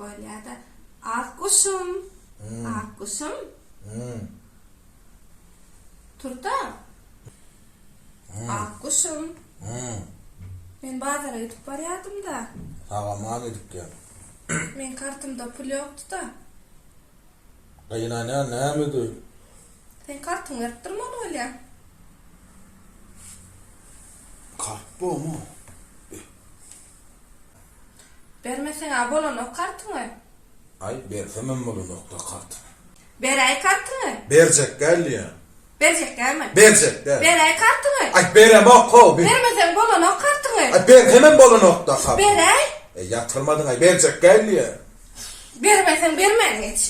Bolýa-da. Ak guşum, ak guşum. Tur-da. Ak guşum. Men bazara gidip barýardym-da. Sag-aman gidip gel. Meň kartymda pul ýokdy-da. Gynanýan nämedi? Sen kartyňy berip durmaly bolýa. Kart bormy? Bermeseň-ä bolanok kartyňy. Aý, bersemem bolanok-da kartymy. Beräý kartyňy. Berjek däl diýýän. Berjek dälmi? Berjek däl. Beräý kartyňy. Aý, beremok-how. Bermeseň bolanok kartyňy. Aý, bersemem bolanok-da kartymy. Beräý. Eý, ýatyrmadyň-aý, berjek däl diýýän. Bermeseň bermän geç.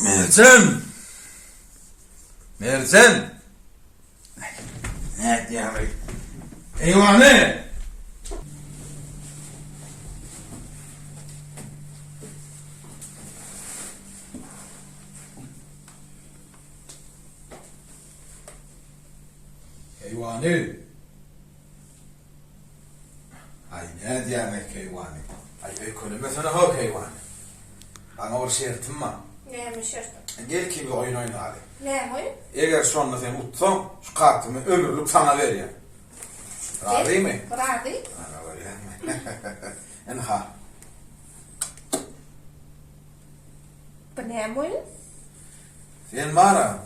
Merjen! Merjen! Nädýäň-eý? Eýwany! Eýwany! Aý, nädýäň-eý, keýwany? Aý, öýkelemesene-how, keýwany. Saňa bir şertim bar. Näme şertiň? Gel ikimiz oýun oýnaly. Näme oýun? Eger şonda sen utsaň, şu kartymy ömürlik saňa berýän. Razymy? Razy. Ana, görýäňmi? Ynha. Bu näme oýun? Sen bar-a,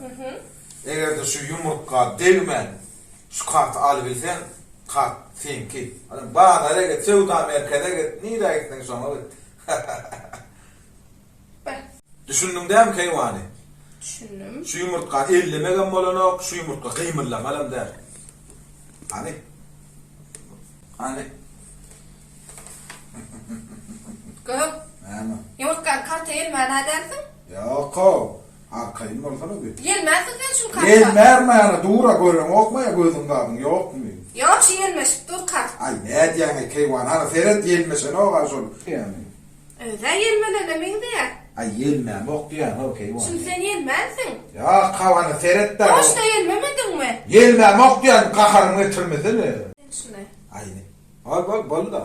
eger-de şu ýumurtga degmän, şu karty alybilseň, kart seňki. Hany bazara git, söwda merkeze git, nirä gitseň şoňa git. Be. Düşündiň dämi, keýwany? Düşündim. Şu ýumurtgany ellemegem bolanok, şu ýumurtga gymyldamalam däl. Hany? Hany? Gök. Näme? Ýumurtgany karta ýelmän-ä dälsiň? Ýok-ow. Arkaýyn bolsana bir. Ýelmänsiň sen şuny karta. Ýelmärmän-ä dur-a, göreňokmy ýa gözüň zadyň ýokmy? Ýok, şu ýelmeşip dur kart. Aý, nädýäň-eý, keýwany, hany seret, ýelmeşenok-a şol. Öz-ä ýelmenene meňzeýär. Aý, ýelmämok diýýän-ow, keýwany. Şuny sen ýelmänsiň. Ýok-ow, hany seret-dä. Poçta ýelmemediňmi? Ýelmämok diýýän, gaharyňy getirmesene. Sen şuny. Aý, bol, bol, bol-da.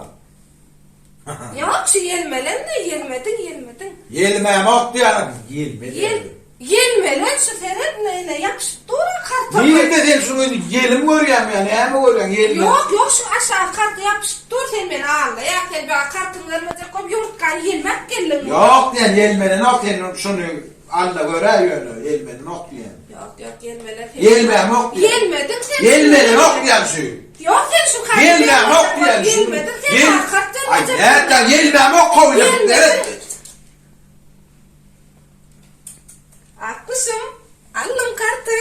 Ýok, şu ýelmelen-de, ýelmediň, ýelmediň. Ýelmämok diýýän, ýelme Ýel, ýelmelen şu seret, ine, ine, ýapyşyp dur-a karta. Nirde sen şuny ýelim görýäňmi ýa näme görýäň, ýelme. Ýok, ýok, şu aşaky karta ýapyşyp dur, sen meni aldaýaň, sen maňa kartyňy bermejek bolup ýumurtgany ýelmäp geldiňmi? Ýok diýýän, ýelmenenok sen şuny al-da göräý ýöne, ýelmenenok diýýän. Ýok, ýok, ýelmelen sen. Ýelmämok diýýän. Ýelmediň sen. Ýelmenenok diýýän şu. Ýok sen şu karty Ýelmämok diýýän şu. Ýelmediň sen Ýel- maňa kart Aý, bermejek. nätdä, ýelmämok howlum. Ýelmediň. Ak guşum, aldym karty.